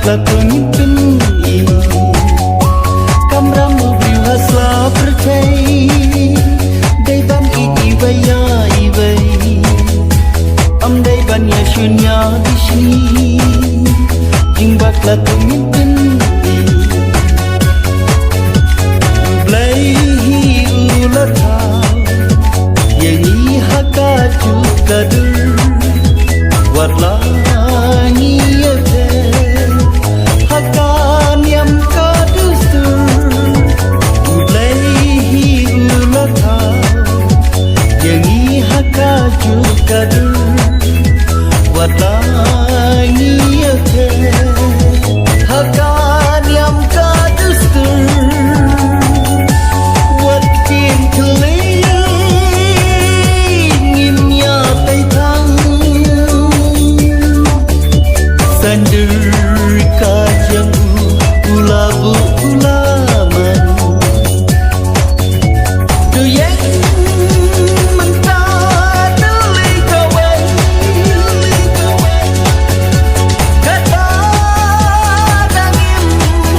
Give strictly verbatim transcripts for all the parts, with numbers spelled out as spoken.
La tu ngin pyni. Kamram u briew ha sla pyrthei. Dei ban ïeit iwei ïa iwei. Ym dei ban ïa shunia bishni. Jingbakla tu ngin pyni. Blei hi u la thaw ïa ngi ha ka juk ka dur. Wat la ngi ïateh ha ka niam ka dustur. U Blei hi u la thaw ïa ngi ha ka juk ka dur. Wat la ngi ïateh ha ka niam ka dustur. Wat kin kylli ngin ïa tei tang. Sa ndur ka jong u, u la buh u la man. Dei ïa mynta tylli kawei. Kata dang im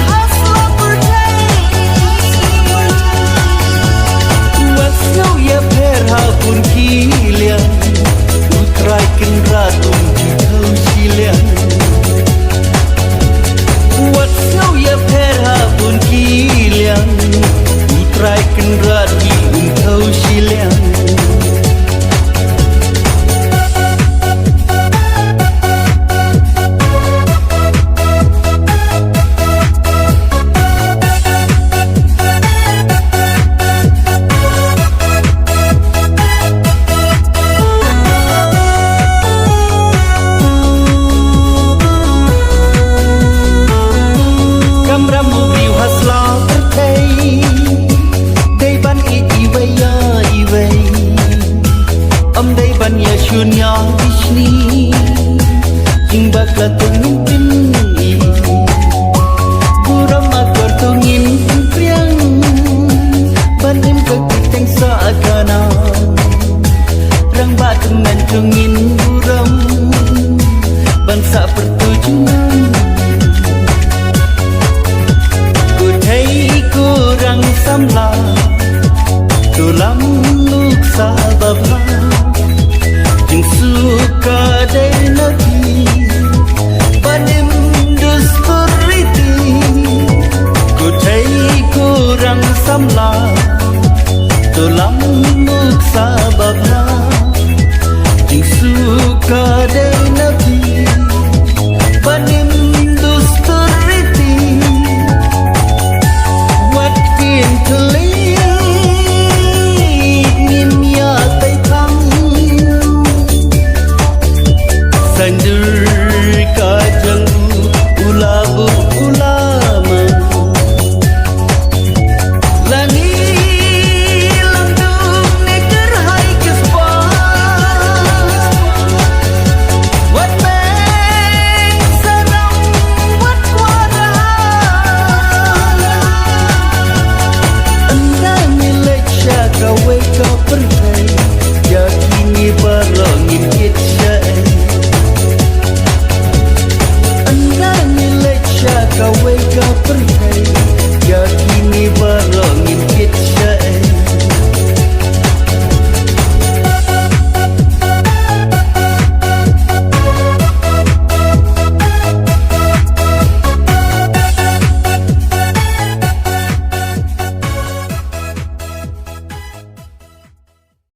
ha sla pyrthei. Wat sngew ïapher ha bun ki liang. U Trai Kynrad um ju thew shiliang. Wat sngew ïapher ha bun ki liang. U Trai Kynrad hi um thew shiliang. Kamram u briew ha sla pyrthei. Dei ban ïeit iwei ïa iwei. Ym dei ban ïa shunia bishni. Jingbakla tu ngin pyni. Burom akor tu ngin pynpriang. Ban im ka kyrteng sa akana. Rangbah tymmen tu ngin burom. Ban sa pyrtu jingmut. Ko thei ko rang samla. To lam luk sa babha. Jingsuk ka